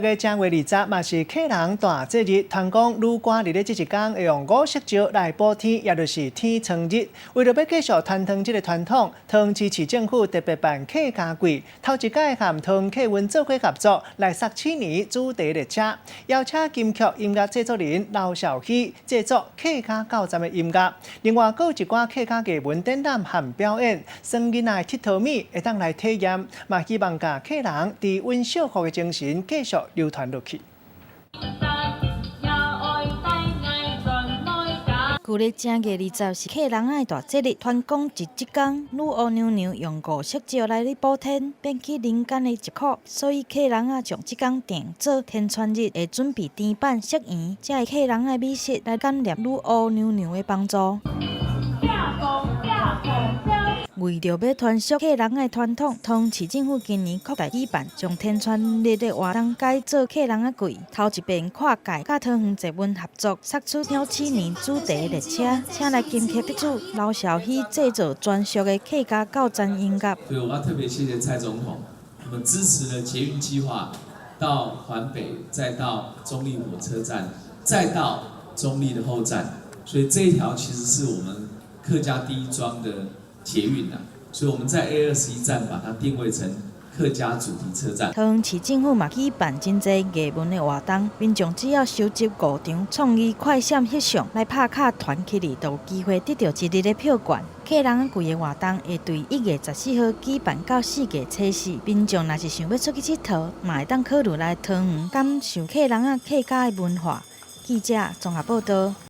個正月二十嘛是客人大節日，傳講女媧佇咧這一工會用五色石來補天，也就是天倉日。為著欲繼續傳承這个傳統，桃園市市政府特別辦客家季，頭一擺和桃園客運做伙合作，來捒鼠年主題列車，邀請金曲音樂製作人劉少希製作客家到站的音樂。另外，閣有一寡客家藝文展覽和表演，耍囡仔的𨑨迌物會當來體驗，嘛希望共客人佇阮惜福的精神繼續流傳落去。舊曆正月二十是客人仔的大節日，傳講佇這工女巫娘娘用五色石來咧補天，免去人間的疾苦，所以客人仔將這工定做天穿日，會準備甜粄、色圓，這个客人仔美食來感謝女巫娘娘的幫助。為著欲傳續客人仔的傳統，桃園市政府今年擴大舉辦，將天穿日的活動改做客人仔季，頭一遍跨界佮桃園捷運合作，釋出鳥鼠年主題列車，請來金曲得主劉少希製作專屬的客家到站音樂。所以我要特別謝謝蔡總統，我們支持了捷運計劃到環北，再到中壢火車站，再到中壢的後站，所以這一條其實是我們客家第一樁的捷運啊，所以我們在 A21站把它定位成客家主題車站。桃園市政府嘛舉辦真濟藝文的活動，民眾只要收集五張創意快閃翕相來拍卡傳起來，就有機會得著一日的票券。客人仔季的活動會對1月14號舉辦到4月初四，民眾若是想欲出去𨑨迌，嘛會當考慮來桃園感受客人仔客家的文化。記者綜合報導。